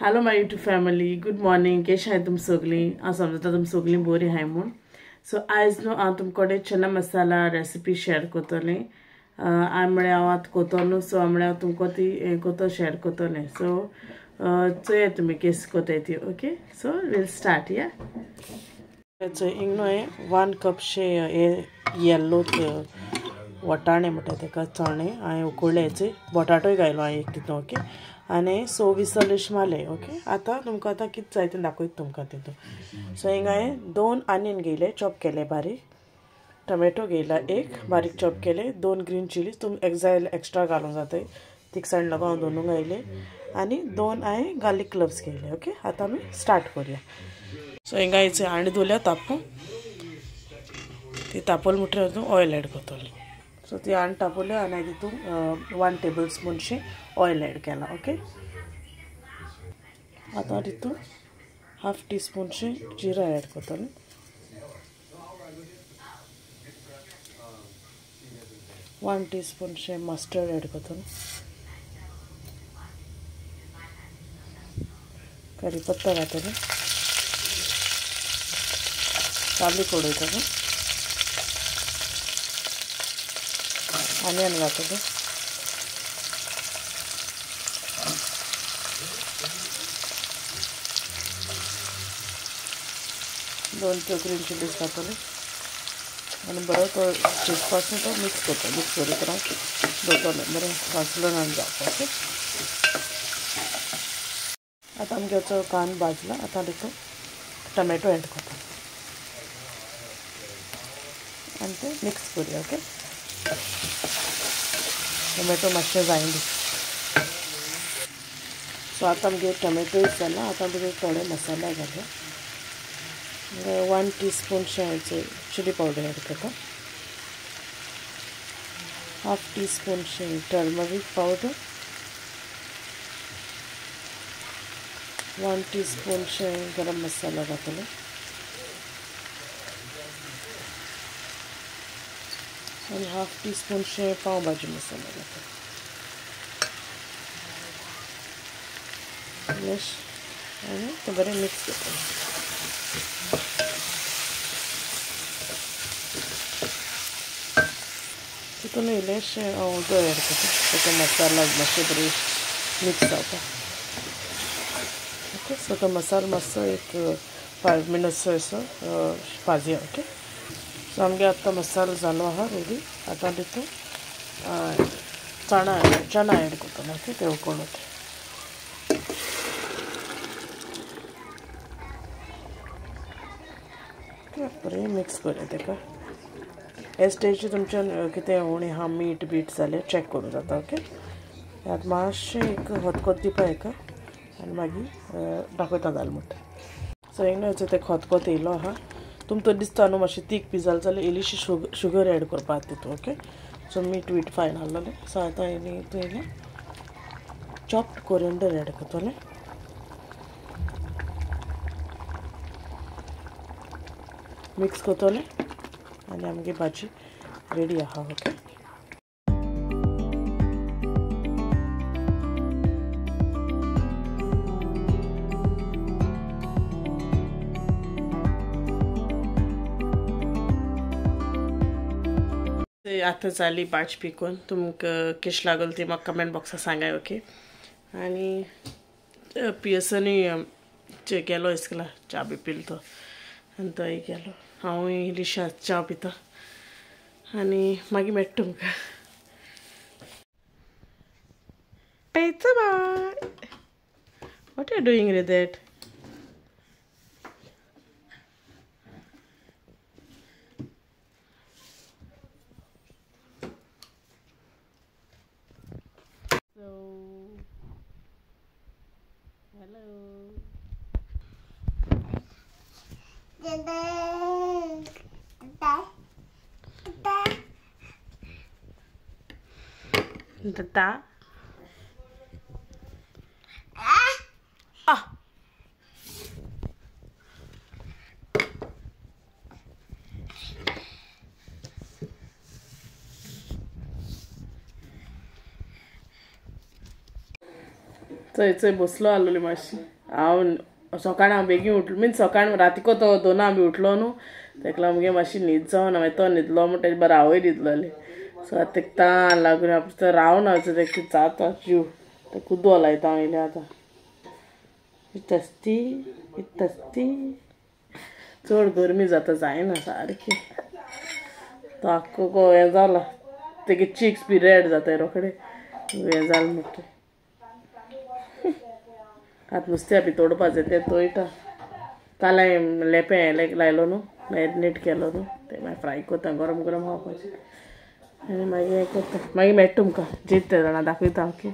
Hello my YouTube family, good morning. केश हाय तुम सगळीं? हांव समजता तुम सगळीं बरी हाय म्हूण. सो आयज न्हू हांव तुमकडे चना मसाला रेसिपी शेअर करतलें. हांव म्हळ्यार हांव आतां कोतो न्हू, सो हांव म्हळ्यार तुमकां ती कोतो शेअर करतलें. सो चोया तुमी केस कोताय ती. Okay, so we'll start. या चोय हिंग न्हू हांवें 1 कप शे येल्लो वटाणे म्हणटा तेका चणे हांवें उकडले. चोय बटाटोय घायलो हांवें एक तितून. ओके, आनी 100 विसलेश मारले. ओके, आतां तुमकां आतां कितें जाय तें दाखयता तुमकां तितून. सो हिंगा हांवें 2 आनियन घेयले, चॉप केले बारीक. टोमॅटो घेयला एक, बारीक चॉप केले. 2 ग्रीन चिलीज, तुमी जाय एक्स्ट्रा घालूंक जाताय, तिकसाण लागून हांव दोनूय घायले. आनी 2 हांवें गार्लीक क्लव्स घेयले. ओके, आतां आमी स्टार्ट करुया. सो हिंगा हांवें हांडी दवरल्या तापूंक. ती तापल म्हणटकीर ऑयल एड करतलें. सो ती हांड तापयल्या आनी तितून 1 टेबल स्पूनशें ऑयल एड केलां. ओके, आतां तितून 1/2 टी स्पूनशें जिरा एड करतलें. 1 टी स्पूनशें मस्टर्ड एड करतलें. करी पत्ता घातलें, गार्लीक उडयतलें, आनियन घातलें, दोन त्यो ग्रीन चिलीज घातले आनी बरो तो चिजपासून तो मिक्स करता. मिक्स करीत राव दवरतलें बरें ट्रान्सलंट जावपा. ओके, आतां आमगे कान भाजला. आतां तितून टोमॅटो एड करता आनी ते मिक्स करुया. ओके, टोमॅटो मातशें जायना. सो आतां आमगे टोमॅटो जाला. आतां आमगे थोडे मसाला घालया. 1 teaspoon chilli powder add करता, 1/2 teaspoon turmeric powder, 1 teaspoon garam masala घातलो आनी 1/2 टी स्पून पाव भाजी मसाला घातलो. आनी ते बरें मिक्स करतलें. तितून इल्लेशें हांव उदक एड करता, तो मसाला मातशें बरें मिक्स जावपा. ओके, सो तो मसाला मातसो एक 5 मिनट्स असो भाजया. ओके, सो आमगे आतां मसालो जालो आहा रेडी. आतां तितून चणा एड करतलो. ओके, ते उकडलो ते. बरें मिक्स करुया तेका. हे स्टेजीर तुमच्यान कितें उणें आहा मीठ बीट जाल्यार चॅक करूं जाता. ओके, आतां मातशें एक खतखत दिवपा हेका आनी मागीर दाखयता जालें म्हणटा. सो हिंगा न्हू तें खतखत येयलो आहा. तुमकां दिसता न्हू मातशें तीख बी जालें जाल्यार इल्लीशी शुगर एड करपाक तितून. ओके, सो मीठ वीट फायन आहलोलें. सो आतां हितून इल्लें चॉप्ड कोरियंडर एड करतलें. मिक्स करतलें आनी आमगे भाजी रेडी आहा. ओके, आतां जाली भाजी पिकून. तुमकां केश लागल ती म्हाका कमेंट बॉक्सार सांगाय. ओके, आनी पियर्सनूय गेलो इस्कुला, च्या बी पिलो तो आनी तोय गेलो. हांवूय इल्लीशी च्या पिता आनी मागीर मेळटा तुमकां. पेचा bye. What are doing रे that? So hello. Tata. Ah. चोय चोय बसलो आसलोली मातशी. हांव सकाळ हांव बेगीन उठलो मीन सकाळ रातीको तो दोना बी उठलो न्हू तेका लागून मुगे मातशी न्हीद जावना मागीर तो न्हिदलो म्हण तेजे बरें हांवूय न्हिदलोलें. सो आतां तेका तान लागून आपलो रावना तेका जाता जीव ते कुदो लायता हांव येयलें आतां. इतस्ती इतस्ती चड गरमी जाता जायना सारकी. तो आख्खो हें जाला तेगे चिक्स बी रेड जाता रोखडे हें जालें म्हणटा. आतां नुस्त्या बी तोडपा जाय तें तोयटा. काल हांवें लेपें लायलो न्हू मॅरिनेट केलो न्हू तें मागीर फ्राय करता गरम गरम खावपाचें आनी मागीर हें करता. मागीर मेळटा तुमकां जेयता जाणां दाखयता. ओके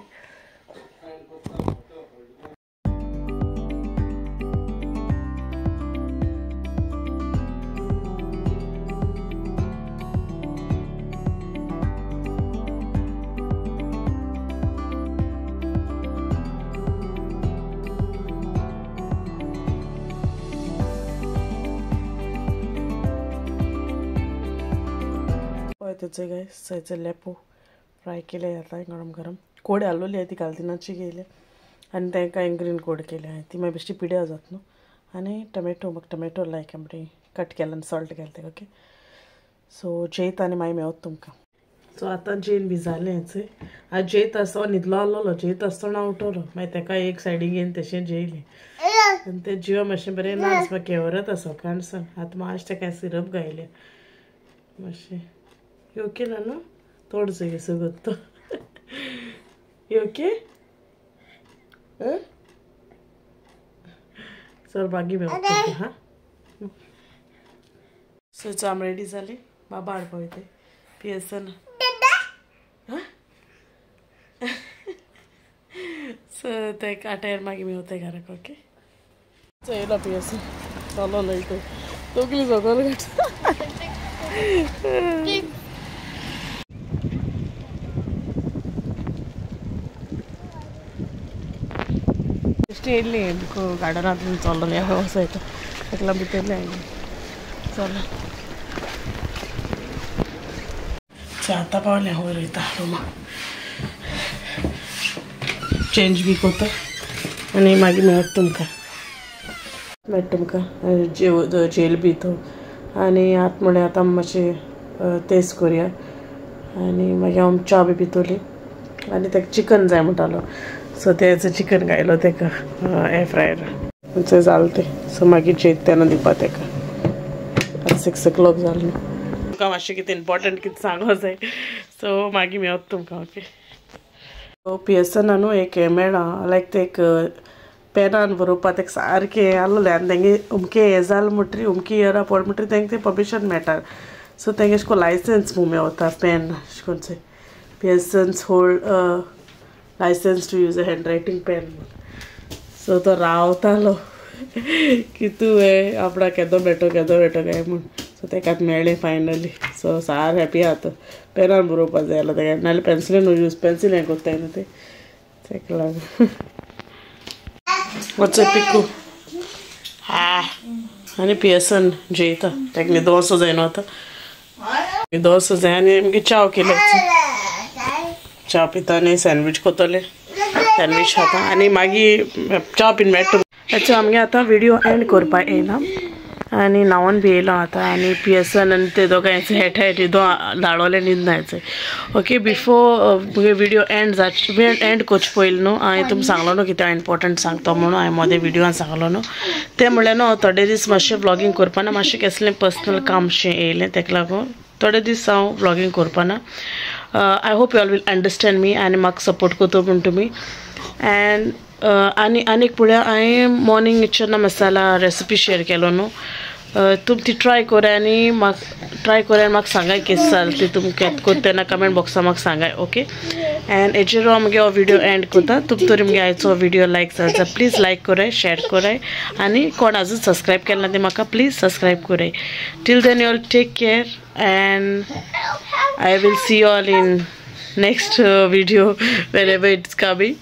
तेचे गायस थंयचे लेपो फ्राय केले जाता गरम गरम. कोड आसलोली ती घालतिनाची केले आनी तांकां हांवें ग्रीन कोड केले ती मागीर बेश्टी पिड्यार जाता न्हू. आनी टमेटो म्हाका टमेटो लायक आमचे कट केला आनी सॉल्ट घालता. ओके सो जेयता आनी मागीर मेळत तुमकां. सो आतां जेवन बी जालें. आज जेयता आसतना न्हिदलो आसलोलो जेयता आसतना उठलो मागीर ताका एक सायडीक घेवन तशें जेयलें आनी तें जिवा मातशें बरें ना म्हाका केवरत आसा सकाळ. आतां मातशें ताका सिरप घायलें मातशें. ओके ना न्हू तोड चोय सगळो तो. ओके चल बागी मेळटा. हां सो आम रेडी जाली. बाबा हाडपा वयता पियेसन. सो ते आटायर मागीर मेवता घराक. ओके चोयलो पियेसन चलो लयतो तकली सकयल काडटा. येयल्ली गार्डनांत चल्लोलें वचो येता ताका लागून भितरलें आयलें. चल आतां पावलें वयर वयता रुमा चेंज बी करता आनी मागीर मेळत तुमकां. मेळटा तुमकां जेल बी तो. आनी आतां म्हळ्यार आतां मातशें तेस करुया आनी मागीर हांव च्या बी पितोली. आनी ताका चिकन जाय म्हणटालो सो तेचो चिकन घायलो ताका एअर फ्रायर जालें तें. सो मागीर जेयता तेन्ना दिवपा ताका. आतां 6 o'clock जालें. तुमकां मातशें कितें इम्पोर्टंट कितें सांगो जाय सो मागीर मेळत तुमकां. ओके सो पियेसना न्हू एक हें मेळ्ळां लायक ते एक पेनान बरोवपा ताका सारकें हें आसलोलें आनी तेंगे अमकें हें जालें म्हणटरी अमकें इयरा पड म्हणटरी तांकां तें परमिशन मेळटा. सो तेंगे अशें करून लायसन्स म्हूण मेवता पेन अशें करून पियेसन्स hold licence to use a hand writing pen. So तो रावतालो की तूं हें आपणाक केदो मेळटो केदो मेळटो काय म्हूण. सो ताका आतां मेळ्ळें फायनली. सो सार हॅपी आहा तो. पेनान बरोवपा जाय जाल्यार ताका नाल्यार पेन्सिलेन यूज पेन्सील हें करताय न्हू तें ताका लागून. वच पिकू हा आनी पियेसन जेयता ताका न्हिदोसो जाय न्हू आतां न्हिदोसो जाय. आनी मागीर च्याव केले च्या पिता आनी सँडवीच कोतोले सँडवीच खाता आनी मागीर च्या पीन मेळटा. सो आमगे आतां व्हिडियो एंड करपाक येयला आनी न्हांवन बी येयलो आतां आनी पियेसन आनी ते दोगांयचे हेठाय न्हिदो धाडवले न्हिदनायचे. ओके बिफोर मुगे व्हिडियो एंड एंड करचे पयलीं न्हू हांवें तुमकां सांगलो न्हू कितें इम्पोर्टंट सांगता म्हणून हांवें मदें व्हिडियोन सांगलो न्हू तें म्हणल्यार न्हू थोडे दीस मातशें व्लॉगींग करपाना मातशें कसलें पर्सनल कामशें येयलें ताका लागून थोडे दीस हांव व्लॉगींग करपाना. I hope you all will understand me आनी म्हाका सपोर्ट करता म्हूण तुमी. एंड आनी आनीक पळया हांवें मॉर्निंग चना मसाला रेसिपी शेयर केलो न्हू तुमी ती ट्राय कराय आनी म्हाका ट्राय कराय आनी म्हाका सांगाय केस जाल ती तुमी केत करता तेन्ना कमेंट बॉक्सा म्हाका सांगाय. ओके एंड हेजेर हांव मुगे हो व्हिडियो एंड करता. तुमी तरी मुगे आयचो व्हिडियो लायक जाल जाल्यार प्लीज लायक कराय शेयर कराय आनी कोण आजून सबस्क्रायब केला ना ते म्हाका प्लीज सबस्क्रायब कराय. Till then you all take care and I will see you all in next video whenever it's coming.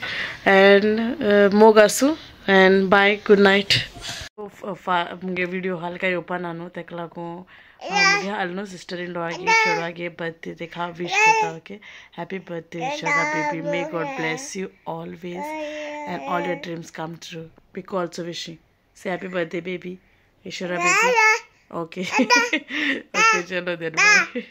And mog asu and bye, good night. मुगे व्हिडियो हाल काय येवपा ना न्हू ताका लागून मुगे हाल न्हू सिस्टर इन लॉ चेडवागे बर्थडे ताका हांव विश करता. Okay happy birthday Sharda baby, may God bless you always and all your dreams come true. Pico also wishing. Say happy birthday, baby. Ishara baby. Okay. Okay, chalo then, bye.